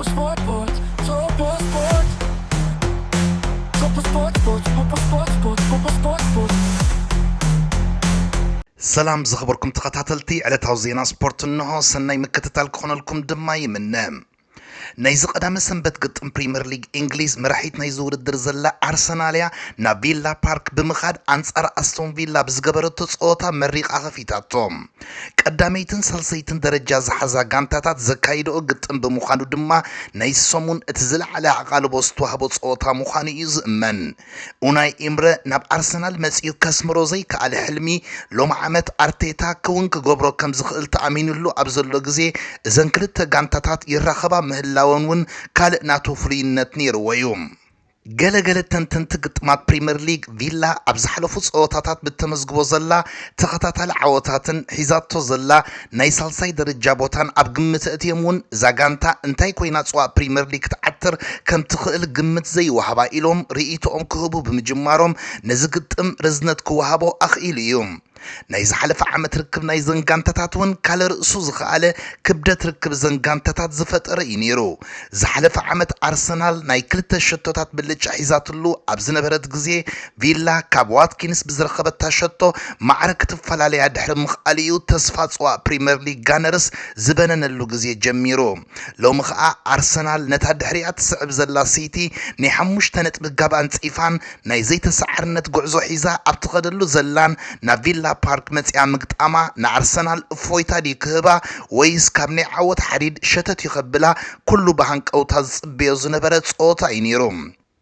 Sport, sport, Topo Sport. Topo Sport, Sport, Topo Sport, Sport, Topo Sport, Sport. ሰላም ዝኸበርኩም ተኸታተልቲ ዕለታዊ ዜና ስፖርት እንሆ፣ ሰናይ ምክትታል ክኾነልኩም ድማ ይምነ። ናይዚ ቀዳመ ሰንበት ግጥም ፕሪምየር ሊግ እንግሊዝ መራሒት ናይዚ ውድድር ዘላ ኣርሰናል እያ ናብ ቪላ ፓርክ ብምኻድ ኣንጻር ኣስቶን ቪላ ብዝገበረቶ ጸወታ መሪቓ ከፊታቶ። ቀዳመይትን ሳልሰይትን ደረጃ ዝሓዛ ጋንታታት ዘካይድኦ ግጥም ብምዃኑ ድማ ናይ ሰሙን እቲ ዝለዓለ ኣቓልቦ ዝተዋህቦ ጸወታ ምዃኑ እዩ ዝእመን። ኡናይ ኢምረ ናብ ኣርሰናል መጺኡ ከስምሮ ዘይከኣለ ሕልሚ ሎም ዓመት ኣርቴታ ክውን ክገብሮ ከም ዝኽእል ተኣሚኑሉ ኣብ ዘሎ ግዜ እዘን ክልተ ጋንታታት ይራኸባ ምህላወን እውን ካልእ ናቱ ፍሉይነት ነይርዎ እዩ። ገለ ገለ ተንተንቲ ግጥማት ፕሪምየር ሊግ ቪላ ኣብ ዝሓለፉ ጸወታታት ብተመዝግቦ ዘላ ተኸታታሊ ዓወታትን ሒዛቶ ዘላ ናይ ሳልሳይ ደረጃ ቦታን ኣብ ግምት ኣእትዮም እውን እዛ ጋንታ እንታይ ኮይና ጽዋእ ፕሪምየር ሊግ ክትዓትር ከም ትኽእል ግምት ዘይወሃባ ኢሎም ርእይቶኦም ክህቡ ብምጅማሮም ነዚ ግጥም ርዝነት ክወሃቦ ኣኽኢሉ እዩ። ናይ ዝሓለፈ ዓመት ርክብ ናይ ዘንጋንታታት እውን ካልእ ርእሱ ዝኸኣለ ክብደት ርክብ ዘንጋንታታት ዝፈጠረ እዩ ነይሩ። ዝሓለፈ ዓመት ኣርሰናል ናይ ክልተ ሸቶታት ብልጫ ሒዛትሉ ኣብ ዝነበረት ግዜ ቪላ ካብ ዋትኪንስ ብዝረኸበታ ሸቶ ማዕረ ክትፈላለያ ድሕሪ ምኽኣል እዩ ተስፋ ጽዋእ ፕሪምየር ሊግ ጋነርስ ዝበነነሉ ግዜ ጀሚሩ። ሎሚ ኸኣ ኣርሰናል ነታ ድሕሪኣ ትስዕብ ዘላ ሲቲ ናይ ሓሙሽተ ነጥቢ ጋብ ኣንጺፋን ናይ ዘይተሰዓርነት ጉዕዞ ሒዛ ኣብ ትኸደሉ ዘላን ናብ ቪላ ፓርክ መጺኣ ምግጣማ ንኣርሰናል እፎይታ ድዩ ክህባ ወይስ ካብ ናይ ዓወት ሓዲድ ሸተት እዩ ከብላ ኩሉ ብሃንቀውታ ዝጽበዮ ዝነበረ ጸወታ እዩ ነይሩ።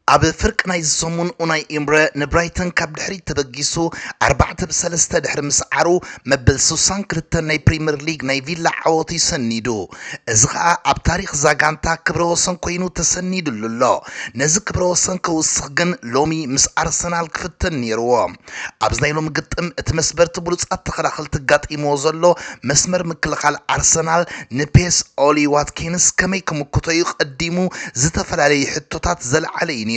ኣብ ፍርቂ ናይዚ ሰሙን ኡናይ ኢምረ ንብራይተን ካብ ድሕሪት ተበጊሱ ኣርባዕተ ብሰለስተ ድሕሪ ምስዓሩ መበል ስሳን ክልተን ናይ ፕሪምየር ሊግ ናይ ቪላ ዓወት እዩ ሰኒዱ። እዚ ኸኣ ኣብ ታሪኽ እዛ ጋንታ ክብረ ወሰን ኮይኑ ተሰኒድሉ ኣሎ። ነዚ ክብረ ወሰን ከውስኽ ግን ሎሚ ምስ ኣርሰናል ክፍትን ነይርዎ። ኣብዚ ናይ ሎሚ ግጥም እቲ መስበርቲ ብሉጻት ተኸላኸልቲ ኣጋጢምዎ ዘሎ መስመር ምክልኻል ኣርሰናል ንፔስ ኦሊ ዋትኪንስ ከመይ ክምክቶ እዩ ቀዲሙ ዝተፈላለዩ ሕቶታት ዘልዓለ እዩ ነይሩ።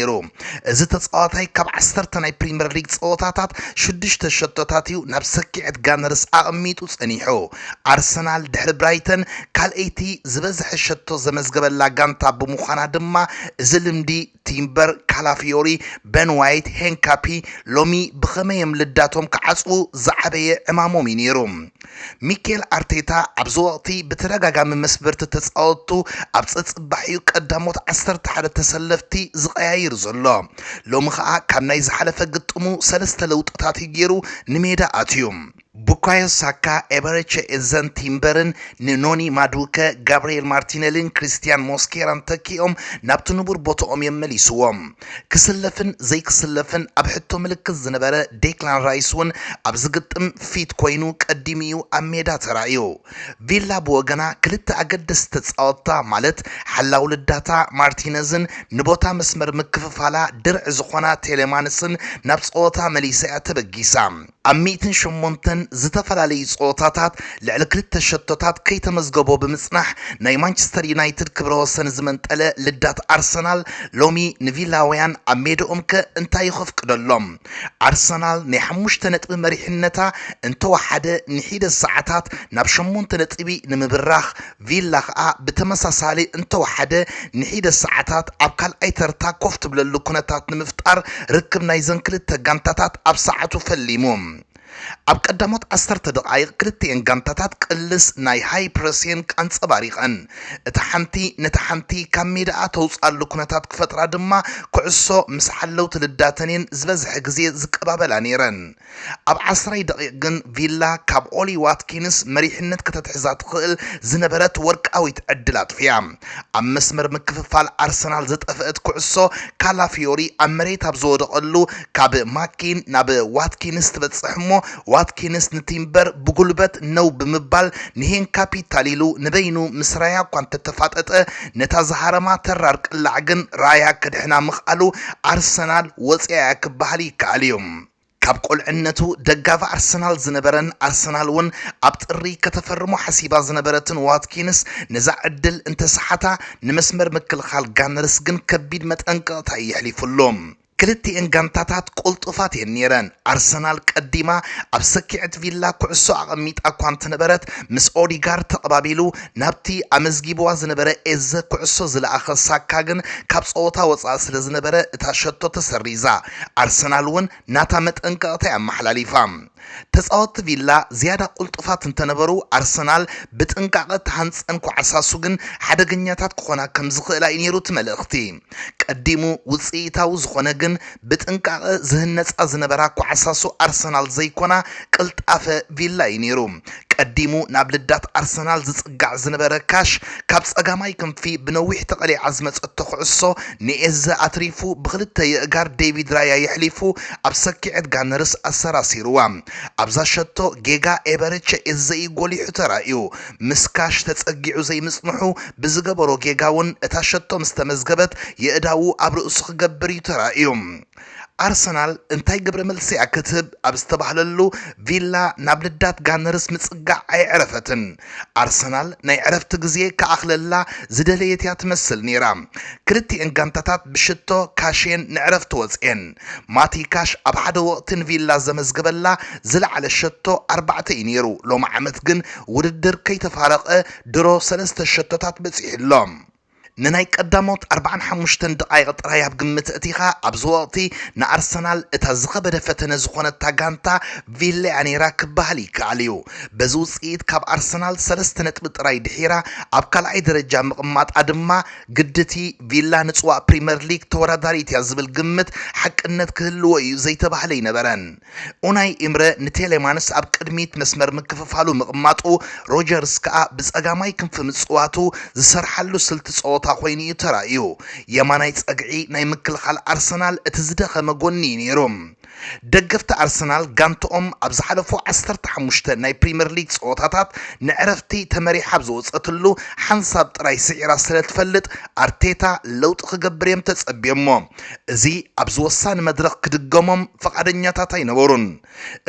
እዚ ተጻዋታይ ካብ ዓሰርተ ናይ ፕሪምየር ሊግ ጸወታታት ሽዱሽተ ሸቶታት እዩ ናብ ሰኪዐት ጋነርስ ኣቐሚጡ ጸኒሑ። ኣርሰናል ድሕሪ ብራይተን ካልኣይቲ ዝበዝሐ ሸቶ ዘመዝገበላ ጋንታ ብምዃና ድማ እዚ ልምዲ ቲምበር፣ ካላፊዮሪ፣ በን ዋይት፣ ሄንካፒ ሎሚ ብኸመይ እዮም ልዳቶም ክዓጽዉ ዝዓበየ ዕማሞም እዩ ነይሩ። ሚኬል ኣርቴታ ኣብዚ ወቕቲ ብተደጋጋሚ መስበርቲ ተጻወትቱ ኣብ ጸጽባሕ እዩ ቀዳሞት ዓሰርተ ሓደ ተሰለፍቲ ዝቐያይር ዘሎ። ሎሚ ኸኣ ካብ ናይ ዝሓለፈ ግጥሙ ሰለስተ ለውጥታት እዩ ገይሩ ንሜዳ ኣትዩ። ቡካዮ ሳካ፣ ኤበረቸ ኤዘን ቲምበርን ንኖኒ ማዱከ፣ ጋብርኤል ማርቲነልን ክሪስቲያን ሞስኬራን ተኪኦም ናብቲ ንቡር ቦታኦም እዮም መሊስዎም። ክስለፍን ዘይክስለፍን ኣብ ሕቶ ምልክት ዝነበረ ዴክላን ራይስ እውን ኣብዚ ግጥም ፊት ኮይኑ ቀዲሙ እዩ ኣብ ሜዳ ተራእዩ። ቪላ ብወገና ክልተ ኣገደስቲ ተጻወትታ ማለት ሓላው ልዳታ ማርቲነዝን ንቦታ መስመር ምክፍፋላ ድርዒ ዝኾና ቴሌማንስን ናብ ጸወታ መሊሳ እያ ተበጊሳ። ኣብ ሚእትን ሸሞንተን ዝተፈላለዩ ጸወታታት ልዕሊ ክልተ ሸቶታት ከይተመዝገቦ ብምጽናሕ ናይ ማንቸስተር ዩናይትድ ክብረ ወሰን ዝመንጠለ ልዳት ኣርሰናል ሎሚ ንቪላውያን ኣብ ሜድኦም ከ እንታይ እዩ ከፍቅደሎም? ኣርሰናል ናይ ሓሙሽተ ነጥቢ መሪሕነታ እንተወሓደ ንሒደት ሰዓታት ናብ ሸሞንተ ነጥቢ ንምብራኽ፣ ቪላ ኸኣ ብተመሳሳሊ እንተወሓደ ንሒደት ሰዓታት ኣብ ካልኣይ ተርታ ኮፍ ትብለሉ ኩነታት ንምፍጣር ርክብ ናይዘን ክልተ ጋንታታት ኣብ ሰዓቱ ፈሊሙ። ኣብ ቀዳሞት ዓሰርተ ደቓይቕ ክልቲኤን ጋንታታት ቅልስ ናይ ሃይ ፕረስ እየን ኣንጸባሪቐን። እታ ሓንቲ ነታ ሓንቲ ካብ ሜዳኣ ተውጽኣሉ ኩነታት ክፈጥራ ድማ ኩዕሶ ምስ ሓለውቲ ልዳተን እየን ዝበዝሐ ግዜ ዝቀባበላ ነይረን። ኣብ ዓስራይ ደቒቕ ግን ቪላ ካብ ኦሊ ዋትኪንስ መሪሕነት ከተትሕዛ ትኽእል ዝነበረት ወርቃዊት ዕድል ኣጥፊኣ። ኣብ መስመር ምክፍፋል ኣርሰናል ዝጠፍአት ኩዕሶ ካላፊዮሪ ኣብ መሬት ኣብ ዝወደቐሉ ካብ ማኪን ናብ ዋትኪንስ ትበጽሕ እሞ ዋትኪንስ ንቲምበር ብጉልበት ነው ብምባል ንሄንካፒ ታሊሉ ንበይኑ ምስ ራያ እኳ እንተተፋጠጠ ነታ ዝሃረማ ተራር ቅላዕ ግን ራያ ክድሕና ምኽኣሉ ኣርሰናል ወጽያ እያ ክበሃል ይከኣል እዩ። ካብ ቆልዕነቱ ደጋፊ ኣርሰናል ዝነበረን ኣርሰናል እውን ኣብ ጥሪ ከተፈርሞ ሓሲባ ዝነበረትን ዋትኪንስ ነዛ ዕድል እንተሰሓታ ንመስመር ምክልኻል ጋነርስ ግን ከቢድ መጠንቀቕታ እዩ የሕሊፉሉ። ክልቲኤን ጋንታታት ቅልጡፋት እየን ነይረን። ኣርሰናል ቀዲማ ኣብ ሰኪዐት ቪላ ኩዕሶ ኣቐሚጣ እኳ እንተነበረት፣ ምስ ኦዲጋርድ ተቐባቢሉ ናብቲ ኣመዝጊብዋ ዝነበረ ኤዘ ኩዕሶ ዝለኣኸ ሳካ ግን ካብ ጸወታ ወጻኢ ስለ ዝነበረ እታ ሸቶ ተሰሪዛ። ኣርሰናል እውን ናታ መጠንቀቕታ እያ ኣመሓላሊፋ። ተጻወትቲ ቪላ ዝያዳ ቅልጡፋት እንተነበሩ፣ ኣርሰናል ብጥንቃቐ ተሃንጸን ክዓሳሱ ግን ሓደገኛታት ክኾና ከም ዝኽእላ እዩ ነይሩ እቲ መልእኽቲ። ቀዲሙ ውጽኢታዊ ዝኾነ ግን ብጥንቃቐ ዝህነጻ ዝነበራ ክዓሳሱ ኣርሰናል ዘይኮና ቅልጣፈ ቪላ እዩ ነይሩ። ቀዲሙ ናብ ልዳት ኣርሰናል ዝጽጋዕ ዝነበረ ካሽ ካብ ጸጋማይ ክንፊ ብነዊሕ ተቐሊዓ ዝመጸቶ ኩዕሶ ንኤዘ ኣትሪፉ ብኽልተ የእጋር ዴቪድ ራያ የሕሊፉ ኣብ ሰኪዐት ጋነርስ ኣሰራሲርዋ። ኣብዛ ሸቶ ጌጋ ኤበረቸ ኤዘ እዩ ጎሊሑ ተራእዩ። ምስ ካሽ ተጸጊዑ ዘይምጽንሑ ብዝገበሮ ጌጋ እውን እታ ሸቶ ምስ ተመዝገበት የእዳዉ ኣብ ርእሱ ክገብር እዩ ተራእዩ። ኣርሰናል እንታይ ግብረ መልሲ እያ ክትህብ ኣብ ዝተባህለሉ ቪላ ናብ ልዳት ጋነርስ ምጽጋዕ ኣየዕረፈትን። ኣርሰናል ናይ ዕረፍቲ ግዜ ክኣኽለላ ዝደለየት እያ ትመስል ነይራ። ክልቲኤን ጋንታታት ብሽቶ ካሽየን ንዕረፍቲ ወጽኤን። ማቲ ካሽ ኣብ ሓደ ወቕቲ ንቪላ ዘመዝገበላ ዝለዓለ ሸቶ ኣርባዕተ እዩ ነይሩ። ሎሚ ዓመት ግን ውድድር ከይተፋረቐ ድሮ ሰለስተ ሸቶታት በጺሑ ኣሎ። ንናይ ቀዳሞት ኣርባዓን ሓሙሽተን ደቓይቕ ጥራይ ኣብ ግምት ኣእቲኻ፣ ኣብዚ ወቕቲ ንኣርሰናል እታ ዝኸበደ ፈተነ ዝኾነታ ጋንታ ቪላ እያ ነይራ ክበሃል ይከኣል እዩ። በዚ ውጽኢት ካብ ኣርሰናል ሰለስተ ነጥቢ ጥራይ ድሒራ ኣብ ካልኣይ ደረጃ ምቕማጣ ድማ፣ ግድቲ ቪላ ንጽዋእ ፕሪመር ሊግ ተወዳዳሪት እያ ዝብል ግምት ሓቅነት ክህልዎ እዩ ዘይተባህለ ኣይነበረን። ኡናይ ኢምረ ንቴሌማንስ ኣብ ቅድሚት መስመር ምክፍፋሉ ምቕማጡ፣ ሮጀርስ ከኣ ብጸጋማይ ክንፊ ምጽዋቱ ዝሰርሓሉ ስልቲ ጸወታ ኮይኑ እዩ ተራእዩ። የማናይ ጸግዒ ናይ ምክልኻል ኣርሰናል እቲ ዝደኸመ ጎኒ እዩ ነይሩ። ደገፍቲ ኣርሰናል ጋንትኦም ኣብ ዝሓለፉ ዓሰርተ ሓሙሽተ ናይ ፕሪመር ሊግ ጸወታታት ንዕረፍቲ ተመሪሓ ኣብ ዝወጸትሉ ሓንሳብ ጥራይ ስዒራ ስለ ትፈልጥ፣ ኣርቴታ ለውጢ ክገብር እዮም ተጸብዮሞ። እዚ ኣብዚ ወሳኒ መድረኽ ክድገሞም ፍቓደኛታት ኣይነበሩን።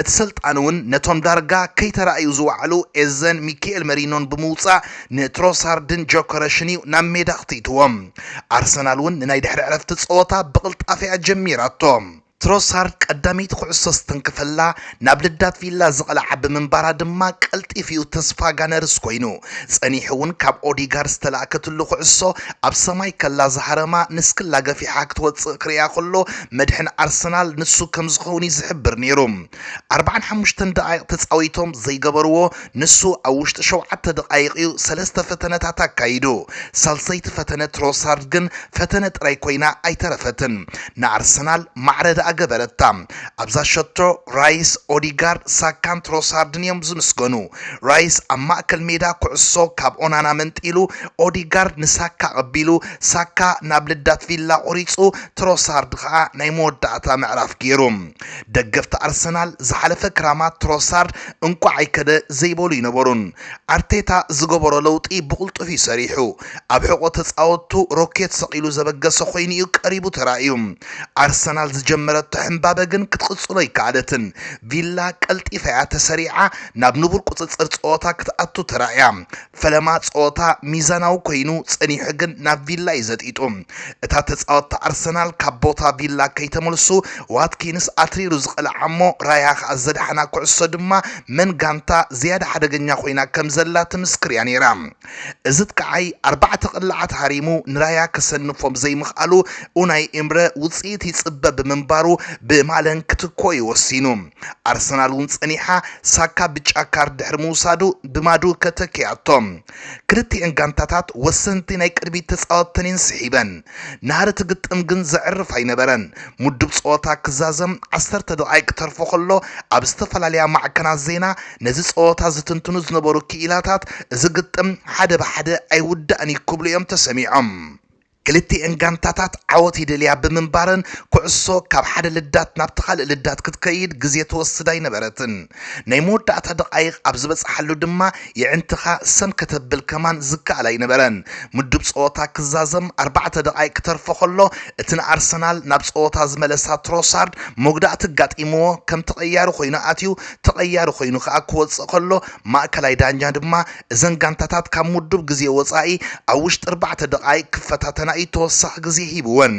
እቲ ሰልጣን እውን ነቶም ዳርጋ ከይተራእዩ ዝወዓሉ ኤዘን ሚካኤል መሪኖን ብምውጻእ ንትሮሳርድን ጆከረሽን እዩ ናብ ሜዳ ኣኽቲትዎም። ኣርሰናል እውን ንናይ ድሕሪ ዕረፍቲ ጸወታ ብቕልጣፈ እያ ጀሚራቶ። ትሮሳርድ ቀዳመይቲ ኩዕሶ ዝተንከፈላ ናብ ልዳት ቪላ ዝቐልዓ ብምንባራ ድማ ቀልጢፉ እዩ ተስፋ ጋነርስ ኮይኑ። ጸኒሑ እውን ካብ ኦዲጋርድ ዝተላእከትሉ ኩዕሶ ኣብ ሰማይ ከላ ዝሃረማ ንስክላ ገፊሓ ክትወጽእ ክርእያ ከሎ መድሕን ኣርሰናል ንሱ ከም ዝኸውን እዩ ዝሕብር ነይሩ። ኣርባዓን ሓሙሽተን ደቓይቕ ተጻዊቶም ዘይገበርዎ ንሱ ኣብ ውሽጢ ሸውዓተ ደቓይቕ እዩ ሰለስተ ፈተነታት ኣካይዱ። ሳልሰይቲ ፈተነ ትሮሳርድ ግን ፈተነ ጥራይ ኮይና ኣይተረፈትን። ንኣርሰናል ማዕረ ደኣ ገበረታ። ኣብዛ ሸቶ ራይስ፣ ኦዲጋርድ፣ ሳካን ትሮሳርድን እዮም ዝምስገኑ። ራይስ ኣብ ማእከል ሜዳ ኩዕሶ ካብ ኦናና መንጢሉ ኦዲጋርድ ንሳካ ኣቐቢሉ፣ ሳካ ናብ ልዳት ቪላ ቆሪጹ፣ ትሮሳርድ ከኣ ናይ መወዳእታ ምዕራፍ ገይሩ። ደገፍቲ ኣርሰናል ዝሓለፈ ክራማት ትሮሳርድ እንቋዕ ኣይከደ ዘይበሉ ይነበሩን። ኣርቴታ ዝገበሮ ለውጢ ብቕልጡፍ እዩ ሰሪሑ። ኣብ ሕቖ ተጻወትቱ ሮኬት ሰቒሉ ዘበገሰ ኮይኑ እዩ ቀሪቡ ተራእዩ። ኣርሰናል ዝጀመረቶ ሕምባበ ግን ክትቕጽሎ ኣይከኣለትን። ቪላ ቀልጢፋ እያ ተሰሪዓ ናብ ንቡር ቁጽጽር ጸወታ ክትኣቱ ተራእያ። ፈለማ ጸወታ ሚዛናዊ ኮይኑ ጸኒሑ ግን ናብ ቪላ እዩ ዘጢጡ። እታ ተጻወትቲ ኣርሰናል ካብ ቦታ ቪላ ከይተመልሱ ዋትኪንስ ኣትሪሩ ዝቐልዓ እሞ ራያ ከኣ ዘድሓና ኩዕሶ ድማ መን ጋንታ ዝያዳ ሓደገኛ ኮይና ከም ዘላ ትምስክር እያ ነይራ። እዚ ጥቃዓይ ኣርባዕተ ቅላዓት ሃሪሙ ንራያ ከሰንፎም ዘይምኽኣሉ ኡናይ ኤምረ ውጽኢት ይጽበ ብምንባሩ ብማለን ክትኮ እዩ ወሲኑ። ኣርሰናል እውን ጸኒሓ ሳካ ብጫ ካርድ ድሕሪ ምውሳዱ ብማዱከ ተኪኣቶ። ክልቲኤን ጋንታታት ወሰንቲ ናይ ቅድሚት ተጻወትተን እየን ስሒበን። ናህሪ እቲ ግጥም ግን ዘዕርፍ ኣይነበረን። ምዱብ ጸወታ ክዛዘም ዓሰርተ ደቓይቕ ክተርፎ ከሎ ኣብ ዝተፈላለያ ማዕከናት ዜና ነዚ ጸወታ ዝትንትኑ ዝነበሩ ክኢላታት እዚ ግጥም ሓደ ብሓደ ኣይውዳእን እዩ ክብሉ እዮም ተሰሚዖም። ክልቲኤን ጋንታታት ዓወት ይደልያ ብምንባረን ኩዕሶ ካብ ሓደ ልዳት ናብቲ ካልእ ልዳት ክትከይድ ግዜ ትወስድ ኣይነበረትን። ናይ መወዳእታ ደቓይቕ ኣብ ዝበጽሓሉ ድማ የዕንትኻ ሰም ከተብል ከማን ዝከኣል ኣይነበረን። ምዱብ ጸወታ ክዛዘም ኣርባዕተ ደቓይቕ ክተርፎ ከሎ እቲ ንኣርሰናል ናብ ጸወታ ዝመለሳ ትሮሳርድ መጉዳእቲ ኣጋጢምዎ ከም ተቐያሪ ኮይኑ ኣትዩ፣ ተቐያሪ ኮይኑ ከኣ ክወጽእ ከሎ ማእከላይ ዳኛ ድማ እዘን ጋንታታት ካብ ምዱብ ግዜ ወጻኢ ኣብ ውሽጢ ኣርባዕተ ደቓይቕ ክፈታተና ኣይተወሳኺ ግዜ ሂብወን።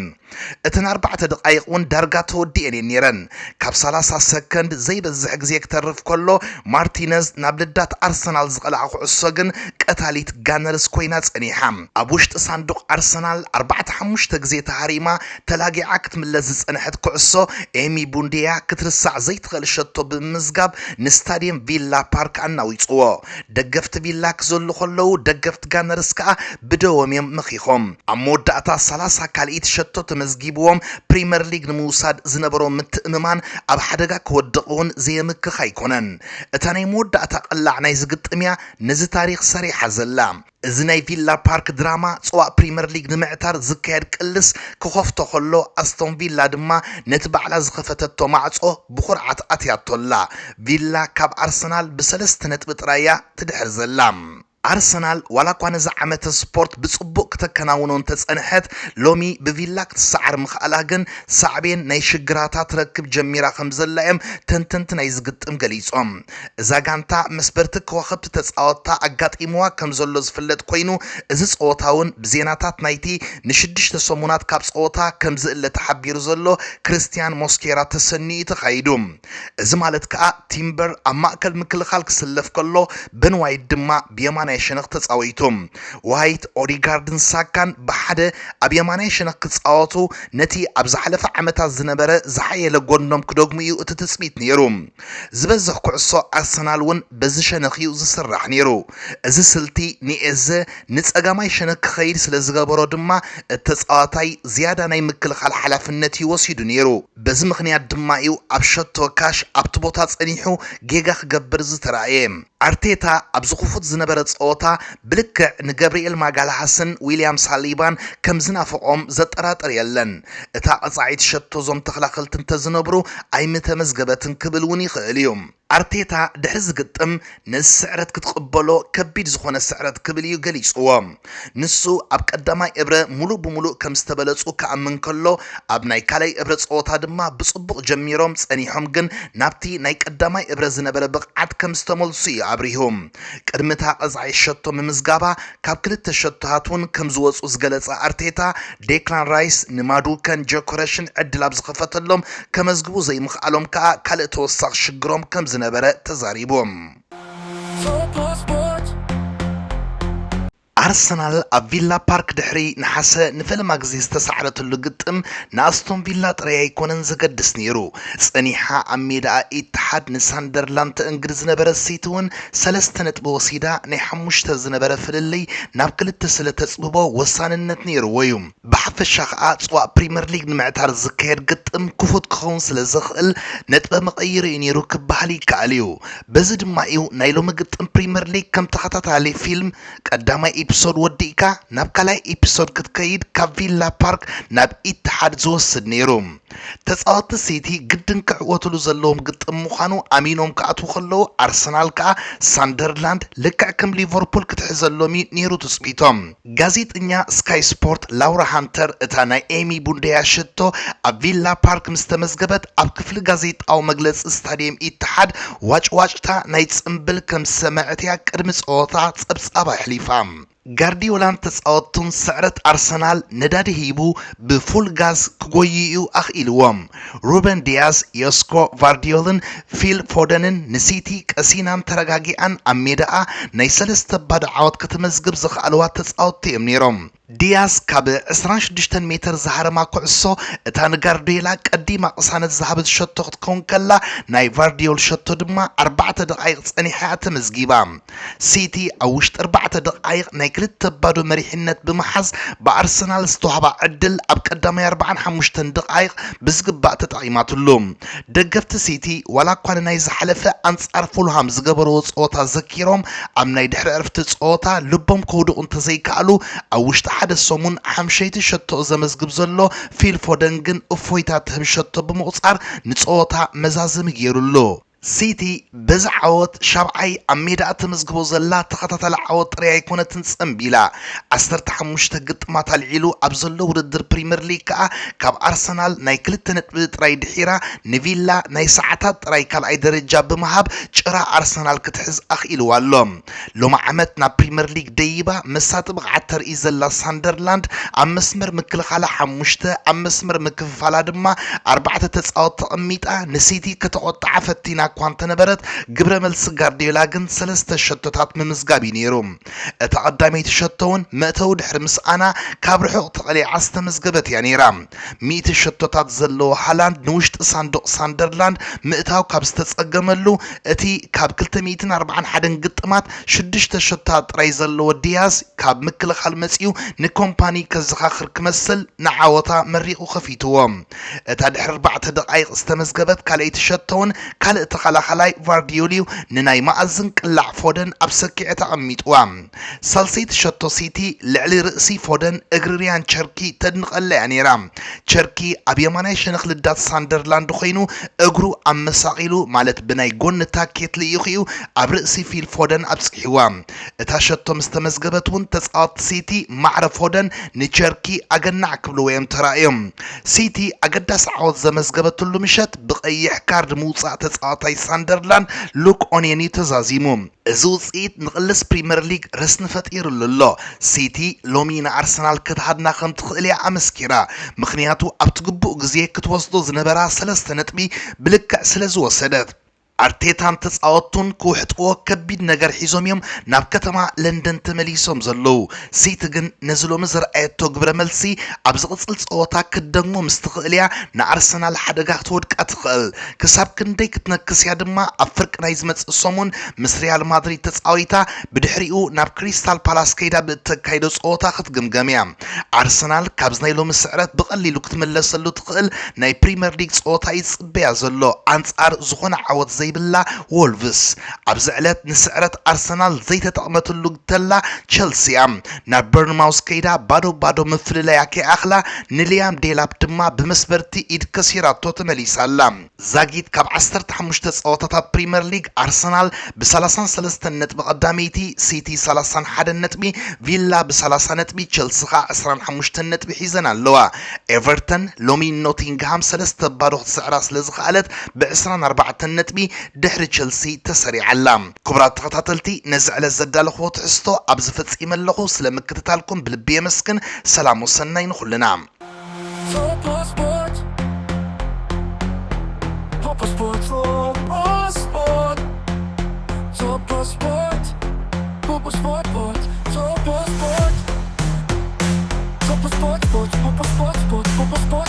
እተን ኣርባዕተ ደቓይቕ እውን ዳርጋ ተወዲኤን እየን ነይረን። ካብ ሰላሳ ሰከንድ ዘይበዝሕ ግዜ ክተርፍ ከሎ፣ ማርቲነዝ ናብ ልዳት ኣርሰናል ዝቐልዓ ኩዕሶ ግን ቀታሊት ጋነርስ ኮይና ጸኒሓ። ኣብ ውሽጢ ሳንዱቕ ኣርሰናል ኣርባዕተ ሓሙሽተ ግዜ ተሃሪማ ተላጊዓ ክትምለስ ዝጸንሐት ኩዕሶ፣ ኤሚ ቡንድያ ክትርሳዕ ዘይትኽእል ሸቶ ብምምዝጋብ ንስታድየም ቪላ ፓርክ ኣናዊጽዎ። ደገፍቲ ቪላ ክዘሉ ከለዉ፣ ደገፍቲ ጋነርስ ከኣ ብደዎም እዮም መኺኾም። ኣብ መወዳእታ ሰላሳ ካልኢት ሸቶ ተመዝጊብዎም ፕሪመር ሊግ ንምውሳድ ዝነበሮም ምትእምማን ኣብ ሓደጋ ክወድቕ እውን ዘየምክኽ ኣይኮነን። እታ ናይ መወዳእታ ቅላዕ ናይዚ ግጥም እያ ነዚ ታሪኽ ሰሪሓ ዘላ። እዚ ናይ ቪላ ፓርክ ድራማ ጽዋእ ፕሪመር ሊግ ንምዕታር ዝካየድ ቅልስ ክኸፍቶ ከሎ፣ ኣስቶን ቪላ ድማ ነቲ ባዕላ ዝኸፈተቶ ማዕጾ ብኹርዓት ኣትያቶ ኣላ። ቪላ ካብ ኣርሰናል ብሰለስተ ነጥቢ ጥራይ እያ ትድሕር ዘላ። ኣርሰናል ዋላ እኳ ነዚ ዓመተ ስፖርት ብጽቡቕ ክተከናውኖ እንተጸንሐት፣ ሎሚ ብቪላ ክትሰዓር ምኽኣላ ግን ሳዕቤን ናይ ሽግራታ ትረክብ ጀሚራ ከም ዘላ እዮም ተንተንቲ ናይዚ ግጥም ገሊጾም። እዛ ጋንታ መስበርቲ ከዋኽብቲ ተጻወትታ ኣጋጢምዋ ከም ዘሎ ዝፍለጥ ኮይኑ፣ እዚ ጸወታ እውን ብዜናታት ናይቲ ንሽዱሽተ ሰሙናት ካብ ጸወታ ከም ዝእለ ተሓቢሩ ዘሎ ክርስቲያን ሞስኬራ ተሰንዩ እዩ ተኻይዱ። እዚ ማለት ከኣ ቲምበር ኣብ ማእከል ምክልኻል ክስለፍ ከሎ፣ በን ዋይት ድማ ብየማናይ ሸነኽ ተጻዊቱ። ዋይት፣ ኦዲጋርድን ሳካን ብሓደ ኣብ የማናይ ሸነኽ ክጻወቱ፣ ነቲ ኣብ ዝሓለፈ ዓመታት ዝነበረ ዝሓየለ ጎድኖም ክደግሙ እዩ እቲ ትጽቢት ነይሩ። ዝበዝሕ ኩዕሶ ኣርሰናል እውን በዚ ሸነኽ እዩ ዝስራሕ ነይሩ። እዚ ስልቲ ንኤዘ ንጸጋማይ ሸነኽ ክኸይድ ስለ ዝገበሮ ድማ፣ እቲ ተጻዋታይ ዝያዳ ናይ ምክልኻል ሓላፍነት እዩ ወሲዱ ነይሩ። በዚ ምኽንያት ድማ እዩ ኣብ ሸቶ ካሽ ኣብቲ ቦታ ጸኒሑ ጌጋ ክገብር ዝተራእየ። ኣርቴታ ኣብዚ ክፉት ዝነበረ ጸወታ ብልክዕ ንገብርኤል ማጋልሃስን ዊልያም ሳሊባን ከም ዝናፍቖም ዘጠራጥር የለን። እታ ቀጻዒት ሸቶ እዞም ተኸላኸልቲ እንተዝነብሩ ኣይምተመዝገበትን ክብል እውን ይኽእል እዩ። ኣርቴታ ድሕሪ ዝግጥም፣ ነዚ ስዕረት ክትቕበሎ ከቢድ ዝኾነ ስዕረት ክብል እዩ ገሊጽዎ። ንሱ ኣብ ቀዳማይ እብረ ሙሉእ ብሙሉእ ከም ዝተበለጹ ክኣምን ከሎ፣ ኣብ ናይ ካልኣይ እብረ ጸወታ ድማ ብጽቡቕ ጀሚሮም ጸኒሖም፣ ግን ናብቲ ናይ ቀዳማይ እብረ ዝነበረ ብቕዓት ከም ዝተመልሱ እዩ ኣብሪሁ። ቅድሚ እታ ቀጻዒት ሸቶ ምምዝጋባ፣ ካብ ክልተ ሸቶታት እውን ከም ዝወጹ ዝገለጸ ኣርቴታ፣ ዴክላን ራይስ ንማዱከን ጆኮረሽን ዕድል ኣብ ዝኸፈተሎም፣ ከመዝግቡ ዘይምኽኣሎም ከኣ ካልእ ተወሳኺ ሽግሮም ከም ዝነበረ ተዛሪቡ። ኣርሰናል ኣብ ቪላ ፓርክ ድሕሪ ነሓሰ ንፈለማ ግዜ ዝተሳዕረትሉ ግጥም ንኣስቶን ቪላ ጥራይ ኣይኮነን ዘገድስ ነይሩ። ጸኒሓ ኣብ ሜዳኣ ኢትሓድ ንሳንደርላንድ ተእንግድ ዝነበረት ሲቲ እውን ሰለስተ ነጥቢ ወሲዳ ናይ ሓሙሽተ ዝነበረ ፍልልይ ናብ ክልተ ስለ ተጽብቦ ወሳንነት ነይርዎ እዩ። ብሓፈሻ ከኣ ጽዋእ ፕሪመር ሊግ ንምዕታር ዝካየድ ግጥም ክፉት ክኸውን ስለ ዝኽእል ነጥበ መቐይሪ እዩ ነይሩ ክበሃል ይከኣል እዩ። በዚ ድማ እዩ ናይ ሎሚ ግጥም ፕሪመር ሊግ ከም ተኸታታሊ ፊልም ቀዳማይ ኢፒሶድ ወዲእካ ናብ ካልኣይ ኢፒሶድ ክትከይድ ካብ ቪላ ፓርክ ናብ ኢትሓድ ዝወስድ ነይሩ። ተጻወትቲ ሲቲ ግድን ክዕወትሉ ዘለዎም ግጥም ምዃኑ ኣሚኖም ክኣትዉ ከለዉ፣ ኣርሰናል ከኣ ሳንደርላንድ ልክዕ ከም ሊቨርፑል ክትሕዘሎም እዩ ነይሩ ትጽቢቶም። ጋዜጠኛ ስካይ ስፖርት ላውራ ሃንተር እታ ናይ ኤሚ ቡንደያ ሸቶ ኣብ ቪላ ፓርክ ምስ ተመዝገበት፣ ኣብ ክፍሊ ጋዜጣዊ መግለጺ ስታድየም ኢትሓድ ዋጭዋጭታ ናይ ጽምብል ከም ዝሰመዐት እያ ቅድሚ ጸወታ ጸብጻባ ኣሕሊፋ። ጋርዲዮላን ተጻወትቱን ስዕረት ኣርሰናል ነዳዲ ሂቡ ብፉል ጋዝ ክጎዩ እዩ ኣኽኢልዎም። ሩበን ዲያዝ፣ ዮስኮ ቫርዲዮልን ፊል ፎደንን ንሲቲ ቀሲናን ተረጋጊኣን ኣብ ሜዳኣ ናይ ሰለስተ ባዶ ዓወት ከተመዝግብ ዝኸኣልዋ ተጻወትቲ እዮም ነይሮም። ዲያዝ ካብ ዕስራን ሽዱሽተን ሜተር ዝሃረማ ኩዕሶ እታ ንጋርዲዮላ ቀዲማ ቅሳነት ዝሃበት ሸቶ ክትከውን ከላ፣ ናይ ቫርዲዮል ሸቶ ድማ ኣርባዕተ ደቓይቕ ጸኒሓ እያ ተመዝጊባ። ሲቲ ኣብ ውሽጢ ኣርባዕተ ደቓይቕ ናይ ክልተ ባዶ መሪሕነት ብምሓዝ፣ ብኣርሰናል ዝተዋህባ ዕድል ኣብ ቀዳማይ ኣርባዓን ሓሙሽተን ደቓይቕ ብዝግባእ ተጠቒማትሉ። ደገፍቲ ሲቲ ዋላ እኳ ንናይ ዝሓለፈ ኣንጻር ፉልሃም ዝገበርዎ ጸወታ ዘኪሮም፣ ኣብ ናይ ድሕሪ ዕርፍቲ ጸወታ ልቦም ከውድቑ እንተዘይከኣሉ፣ ኣብ ውሽጢ ሓደ ሰሙን ሓምሸይቲ ሸቶኡ ዘመዝግብ ዘሎ ፊል ፎደን ግን እፎይታ ትህብ ሸቶ ብምቑጻር ንጸወታ መዛዘሚ ገይሩሉ። ሲቲ በዚ ዓወት ሻብዓይ ኣብ ሜዳኣ ተመዝግቦ ዘላ ተኸታታሊ ዓወት ጥራይ ኣይኮነትን ጸንቢላ። ዓሰርተ ሓሙሽተ ግጥማት ኣልዒሉ ኣብ ዘሎ ውድድር ፕሪምየር ሊግ ከኣ ካብ ኣርሰናል ናይ ክልተ ነጥቢ ጥራይ ድሒራ ንቪላ ናይ ሰዓታት ጥራይ ካልኣይ ደረጃ ብምሃብ ጭራ ኣርሰናል ክትሕዝ ኣኽኢልዋ ኣሎ። ሎሚ ዓመት ናብ ፕሪምየር ሊግ ደይባ መሳጢ ብቕዓት ተርኢ ዘላ ሳንደርላንድ ኣብ መስመር ምክልኻላ ሓሙሽተ ኣብ መስመር ምክፍፋላ ድማ ኣርባዕተ ተጻወት ተቐሚጣ ንሲቲ ከተቖጥዓ ፈቲና እኳ እንተነበረት ግብረ መልሲ ጋርዲዮላ ግን ሰለስተ ሸቶታት ምምዝጋብ እዩ ነይሩ። እታ ቀዳመይቲ ሸቶ እውን መእተዊ ድሕሪ ምስኣና ካብ ርሑቕ ተቐሊዓ ዝተመዝገበት እያ ነይራ። ሚእቲ ሸቶታት ዘለዎ ሃላንድ ንውሽጢ ሳንዱቕ ሳንደርላንድ ምእታው ካብ ዝተጸገመሉ እቲ ካብ ክልተ ሚእትን ኣርባዓን ሓደን ግጥማት ሽዱሽተ ሸቶታት ጥራይ ዘለዎ ዲያዝ ካብ ምክልኻል መጺኡ ንኮምፓኒ ከዘኻኽር ክመስል ንዓወታ መሪቑ ከፊትዎ። እታ ድሕሪ ኣርባዕተ ደቓይቕ ዝተመዝገበት ካልኣይቲ ሸቶ እውን ካልእ ተኸላኻላይ ቫርዲዮል እዩ ንናይ መኣዝን ቅላዕ ፎደን ኣብ ሰኪዐት ኣቐሚጥዋ። ሳልሰይቲ ሸቶ ሲቲ ልዕሊ ርእሲ ፎደን እግሪ ሪያን ቸርኪ ተድንቐላ እያ ነይራ። ቸርኪ ኣብ የማናይ ሸነኽ ልዳት ሳንደርላንድ ኮይኑ እግሩ ኣመሳቒሉ ማለት ብናይ ጎኒ ታኬት ልኢኹ እዩ ኣብ ርእሲ ፊል ፎደን ኣብጺሕዋ። እታ ሸቶ ምስ ተመዝገበት እውን ተጻወትቲ ሲቲ ማዕረ ፎደን ንቸርኪ ኣገናዕ ክብልዎ እዮም ተራእዮም። ሲቲ ኣገዳሲ ዓወት ዘመዝገበትሉ ምሸት ብቐይሕ ካርድ ምውጻእ ተጻዋታይ ሳንደርላንድ ሉክ ኦኔን እዩ ተዛዚሙ። እዚ ውጽኢት ንቕልስ ፕሪምየር ሊግ ረስኒ ፈጢሩሉ ኣሎ። ሲቲ ሎሚ ንኣርሰናል ክትሃድና ከም ትኽእል እያ ኣመስኪራ። ምኽንያቱ ኣብቲ ግቡእ ግዜ ክትወስዶ ዝነበራ ሰለስተ ነጥቢ ብልክዕ ስለ ዝወሰደት። ኣርቴታን ተጻወትቱን ክውሕጥዎ ከቢድ ነገር ሒዞም እዮም ናብ ከተማ ለንደን ተመሊሶም ዘለዉ። ሲቲ ግን ነዚ ሎሚ ዘርኣየቶ ግብረ መልሲ ኣብ ዝቕጽል ጸወታ ክትደግሞ ምስ ትኽእል እያ ንኣርሰናል ሓደጋ ክትወድቃ ትኽእል። ክሳብ ክንደይ ክትነክስ እያ ድማ ኣብ ፍርቂ ናይ ዝመጽእ ሰሙን ምስ ሪያል ማድሪድ ተጻዊታ ብድሕሪኡ ናብ ክሪስታል ፓላስ ከይዳ ብእተካይዶ ጸወታ ክትግምገም እያ። ኣርሰናል ካብዚ ናይ ሎሚ ስዕረት ብቐሊሉ ክትምለሰሉ ትኽእል ናይ ፕሪምየር ሊግ ጸወታ እዩ ዝጽበያ ዘሎ ኣንጻር ዝኾነ ዓወት ዘይብላ ዎልቭስ። ኣብዚ ዕለት ንስዕረት ኣርሰናል ዘይተጠቕመትሉ ተላ ቸልሲ እያ። ናብ በርንማውስ ከይዳ ባዶ ባዶ ምፍልላያ ከይኣኽላ ንሊያም ዴላፕ ድማ ብመስበርቲ ኢድ ከሲራቶ ተመሊሳ ኣላ። ዛጊት ካብ ዓሰርተ ሓሙሽተ ጸወታታት ፕሪምየር ሊግ ኣርሰናል ብ ሰላሳን ሰለስተን ነጥቢ ቀዳመይቲ፣ ሲቲ ሰላሳን ሓደን ነጥቢ፣ ቪላ ብ ሰላሳ ነጥቢ፣ ቸልሲ ኸኣ ዕስራን ሓሙሽተን ነጥቢ ሒዘን ኣለዋ። ኤቨርተን ሎሚ ኖቲንግሃም ሰለስተ ባዶ ክትስዕራ ስለ ዝኸኣለት ብ ዕስራን ኣርባዕተን ነጥቢ ድሕሪ ቸልሲ ተሰሪዓ ኣላ። ክቡራት ተኸታተልቲ ነዚ ዕለት ዘዳለኽዎ ትሕዝቶ ኣብዚ ፈጺመ ኣለኹ። ስለ ምክትታልኩም ብልቢ የመስግን። ሰላም ወሰናይ ንኹልና። Top Sport. Top Sport. Top Sport. Top Sport. Top Sport. Top Sport. Top Sport. Top Sport. Top Sport.